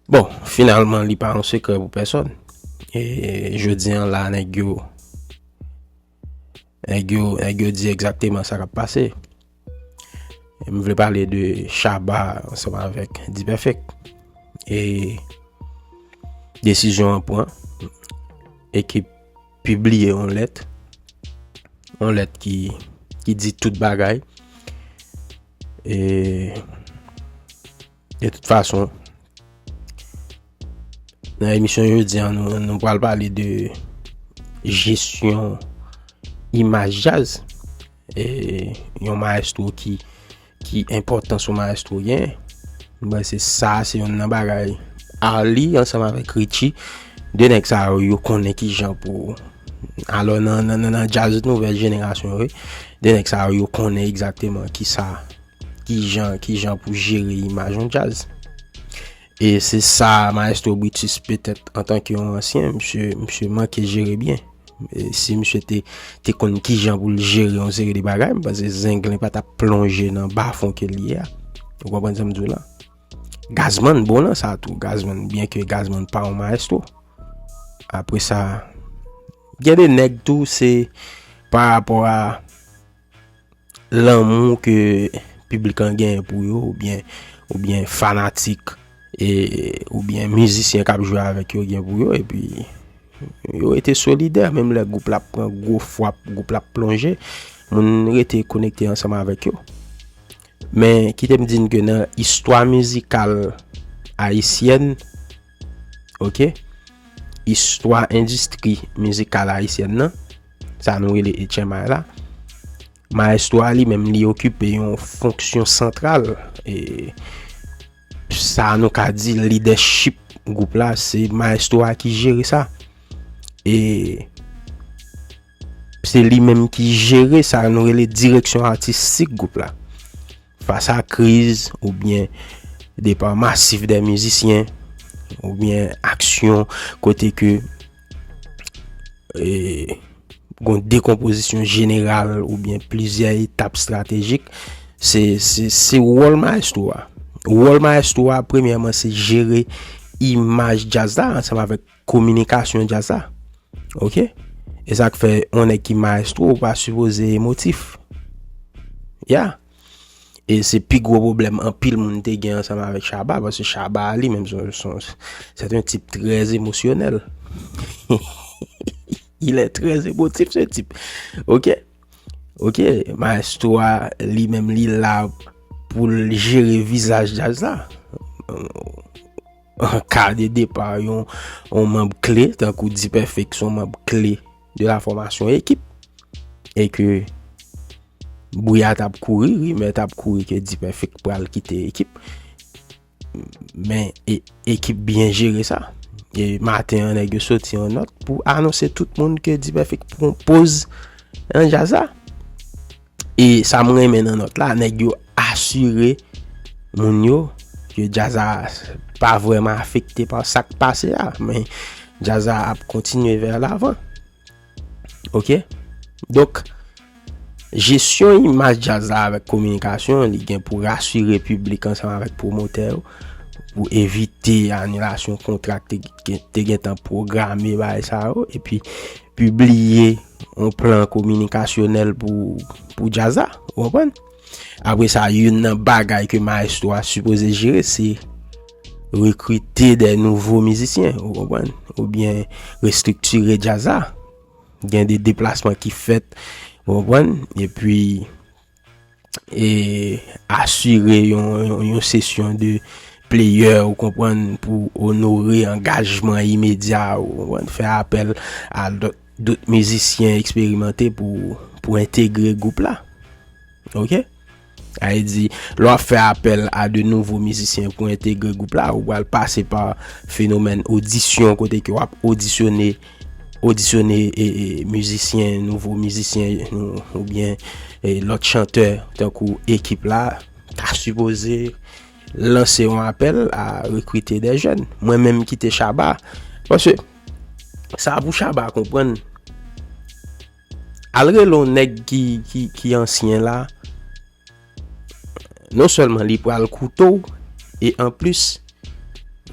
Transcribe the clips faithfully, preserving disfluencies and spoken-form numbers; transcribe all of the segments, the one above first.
Bon, finalman, li pa yon sekrè pou pèsòn. E jodi an la, nèg yo, nèg yo, nèg yo di egzakteman sa k ap pase. E m vle pale de Shabba ansanm avèk D-Perfect. E desizyon an pran. Ekip pibliye yon lèt. Yon lèt ki, ki di tout bagay. E de tout fason, nan emisyon jodi an, nou, nou pral pale de jesyon imaj djaz. E yon mayestwo ki, ki enpòtans yon mayestwo gen. Mwen, se sa, se youn nan bagay Arly ansanm avèk Richie, de nèg sa yo, yo konnen ki jan pou, alò, nan, nan, nan, nan djaz nouvèl jenerasyon yo, de nèg sa yo, yo konnen egzakteman ki sa, ki jan, ki jan pou jere imaj yon djaz. E se sa, Maestro Brutus, petèt, antanke yon ansyen, misye, misye manke jere byen. E si misye te, te konn ki jan pou l jere yon seri de bagay, m panse Zenglen pa t ap plonje nan bafon ke l ye a. Ou konprann sa m di w la? Gazman bon nan sa tou. Gazman, byen ke Gazman pa yon mayestwo. Apre sa, gen de nèg tou, se pa rapò a lanmou ke piblik lan genyen pou yo, oubyen, oubyen fanatik, e, oubyen mizisyen k ap jwe avèk yo gen pou yo, epi yo rete solidè, menm lè gwoup la ap pran gwo fwap, gwoup la ap plonje, moun rete konekte ansanm avèk yo. Men, kite m di n ke nan istwa mizikal ayisyèn, oke, istwa endistri mizikal ayisyèn nan, sa nou rele H M I la, mayestwo a li menm, li okipe yon fonksyon santral, e sa nou ka di lidèchip gwoup la, se mayestwo a ki jere sa. E se li menm ki jere sa nou rele direksyon atistik gwoup la. Fas a kriz oubyen depa masif de mizisyen, oubyen aksyon kote ke, e, gon dekonpozisyon jeneral oubyen plizyè etap estratejik, se, se, se wòl mayestwo a. Wòl mayestwo a, premyèman, se jere imaj djaz la ansanm avèk kominikasyon djaz la. Oke? E sa k fè yon nèg ki mayestwo, ou pa sipoze emotif. Ya. E se pi gwo pwoblèm anpil moun te gen ansanm avèk Shabba, paske Shabba li menm, se, se, c'est un type très émotionnel. Il est très émotif, ce type. Oke? Oke, mayestwo a, li menm, li la pou l jere vizaj djaz la. An ka de depa yon, yon manm kle, tankou D-Perfect, se yon manm kle de la fòmasyon ekip. E ke bri a t ap kouri, rimè t ap kouri ke D-Perfect pral kite ekip. Men, e, ekip byen jere sa. E maten an, nèg yo soti yon nòt pou anonse tout moun ke D-Perfect pran poz nan djaz la. E sa m renmen nan nòt la, nèg yo asire moun yo ke djaz la pa vrèman afekte pa sa k pase a, men djaz la ap kontinye vè lavan. Oke? Donk, jesyon imaj djaz la avèk kominikasyon, li gen pou rasire piblik ansanm avèk pwomotè yo, pou evite anilasyon kontra k te, te gentan pwograme bagay sa yo, epi pibliye yon plan kominikasyonèl pou, pou djaz la, ou konprann? Apre sa, youn nan bagay ke mayestwo a sipoze jere, se rekrite de nouvo mizisyen, ou konprann? Oubyen restriktire djaz la. Gen de deplasman ki fèt, ou konprann? Epi, e asire yon, yon, yon sesyon de player, ou konprann, pou onore angajman imedya, ou konprann, fè apèl a dòt, dòt mizisyen eksperimante pou, pou entegre gwoup la. Oke? Sa vle di, lè w ap fè apèl a de nouvo mizisyen pou entegre gwoup la, ou pral pase pa fenomèn odisyon, kote ke w ap odisyone, odisyone, e, e, mizisyen, nouvo mizisyen, nou, oubyen, e, lòt chantè, tankou ekip la ta sipoze lanse yon apèl a rekrite de jèn. Mwen menm kite Shabba, paske sa pou Shabba konprann. Al rele yon nèg ki, ki, ki ansyen la, non sèlman li pral koute w, e anplis,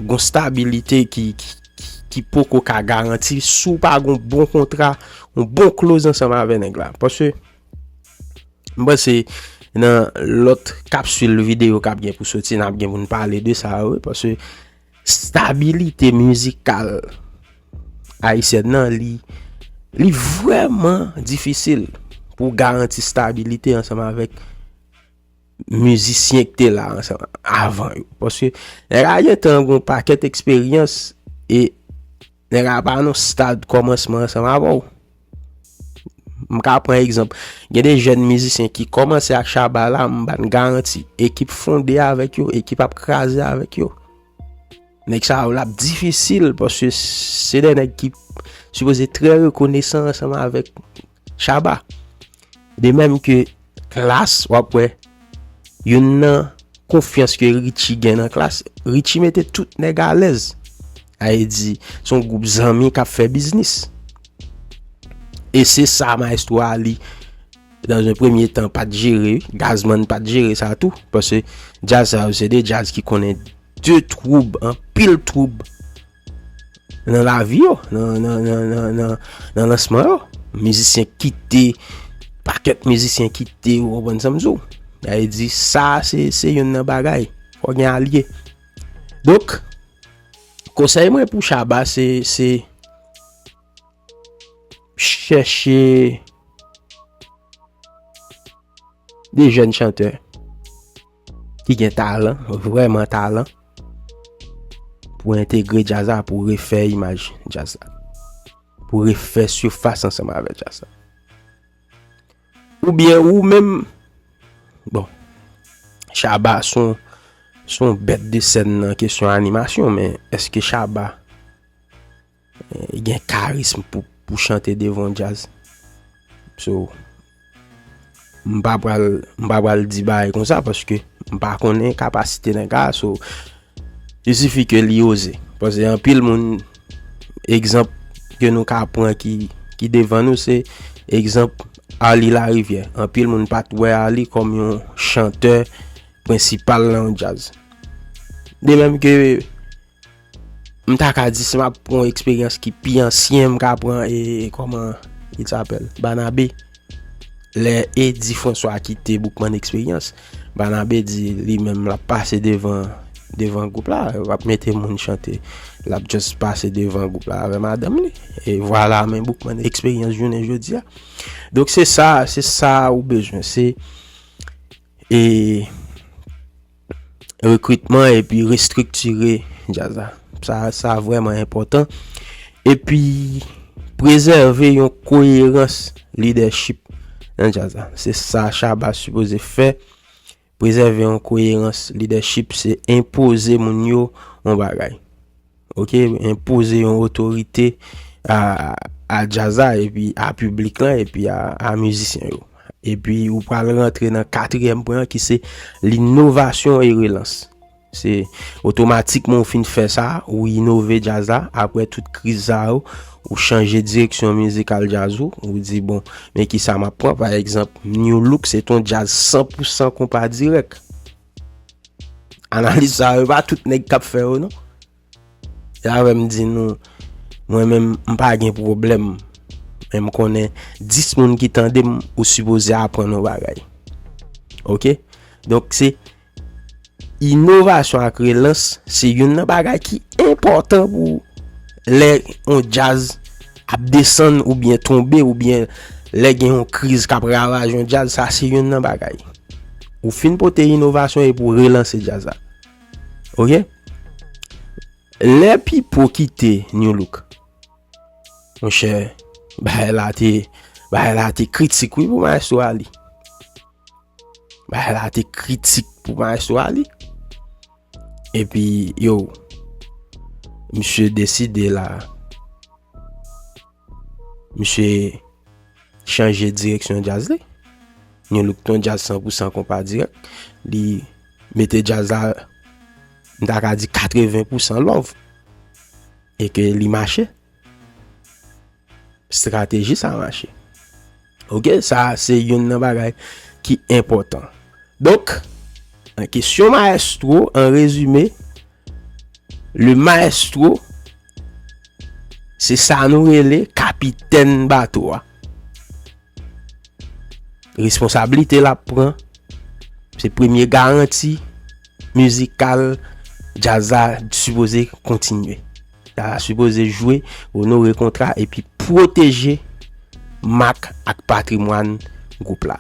gon stabilite ki, ki, ki, ki poko ka garanti si w pa gon bon kontra, yon bon clause ansanm avè nèg la. Paske, m panse nan lòt kapsil videyo k ap gen pou soti, n ap gen pou n pale de sa, wi, paske stabilite mizikal ayisyèn nan, li, li vrèman difisil pou w garanti stabilite ansanm avèk mizisyen ki te la ansanm avan yo. Paske nèg la gentan gen yon pakèt eksperyans e nèg la pa nan stad kòmansman ansanm avè w. M ka pran egzanp, gen de jèn mizisyen ki kòmanse ak Shabba la, m ba n garanti, ekip fonde avèk yo, ekip ap kraze avèk yo. Nèg sa yo, l ap difisil, paske se de nèg ki sipoze trè rekonesan ansanm avèk Shabba. De menm ke Klass, w ap wè, youn nan konfyans ke Richie gen nan Klass, Richie mete tout nèg alèz. Sa vle di, se yon gwoup zanmi k ap fè biznis. E se sa Maestro Ali, dans un premier temps, pa t jere, Gazman pa t jere sa tou. Paske djaz sa yo, se de djaz ki konnen de twoub, anpil twoub nan lavi yo, nan, nan, nan, nan, nan, nan lansman yo. Mizisyen kite, pakèt mizisyen kite, ou konprann sa m di w. Sa vle di, sa, se, se youn nan bagay. Fò gen alye. Donk, konsèy mwen pou Shabba, se, se chèche de jèn chantè ki gen talan, vrèman talan, pou entegre djaz la, pou refè imaj djaz la, pou refè sifas ansanm avè djaz la. Oubyen ou menm, bon, Shabba se yon, se yon bèt de sèn nan kesyon animasyon, men èske Shabba eh, gen karism pou, pou chante devan djaz. So, m pa pral, m pa pral di bagay konsa paske m pa konnen kapasite nèg la. So, il suffit ke li oze. Paske anpil moun, egzanp ke nou ka pran ki, ki devan nou, se egzanp Arly Larivière. Anpil moun pa t wè Arly kòm yon chantè prensipal nan yon djaz. De menm ke m ta ka di, si m ap pran yon eksperyans ki pi ansyen, m ka pran, e, kòman il s'appelle? Banabe. Lè Eddy François kite Boukman Experience, Banabe di li menm l ap pase devan, devan gwoup la, l ap mete moun chante, l ap just pase devan gwoup la avè madanm li. E vwala, men Boukman Experience jounen jodi a. Donk se sa, se sa ou bezwen, se, e, rekritman epi restriktire djaz la. Sa, sa vrèman enpòtan. Epi, prezève yon koyerans lidèchip nan djaz la. Se sa Shabba sipoze fè. Prezève yon koyerans lidèchip, se enpoze moun yo yon bagay. Oke, enpoze yon otorite a, a djaz la, epi a piblik lan, epi a, a mizisyen yo. Epi ou pral rantre nan katriyèm pwen an ki se linovasyon e relans. Se otomatikman ou fin fè sa, ou inove djaz la, apre tout kriz sa yo, ou chanje direksyon mizikal djaz ou, ou di, bon, men kisa m ap pran? Pa egzanp, New Look, se t on djaz san pou san konpa dirèk. Analiz sa yo, pa tout nèg k ap fè yo, non. Se avè m di nou, mwen menm, m pa gen pwoblèm. Men m konnen dis moun ki tande m, ou sipoze aprann yon bagay. Oke? Donk, se inovasyon ak relans, se youn nan bagay ki enpòtan pou lè yon djaz ap desann oubyen tonbe, oubyen lè gen yon kriz k ap ravaje yon djaz, sa se youn nan bagay. Ou fin pote inovasyon epi w relanse djaz la. Oke? Lè Pipo kite New Look, monchè, bagay la te, bagay la te kritik, wi, pou Maestro Ali. Bagay la te kritik pou Maestro Ali. Epi, yo, misye deside la, misye chanje direksyon djaz li. New Look t on djaz san pou san konpa dirèk. Li mete djaz la, m ta ka di katreven pou san love. E ke li mache. Estrateji sa mache. Oke, sa se youn nan bagay ki enpòtan. Donk, an kesyon Maestro, an rezime, Le maestro, se sa nou rele kapitèn bato a. Responsablite l ap pran, se premye garanti mizikal djaz la sipoze kontinye. Djaz la sipoze jwe, onore kontra epi pwoteje mak ak patrimwàn gwoup la.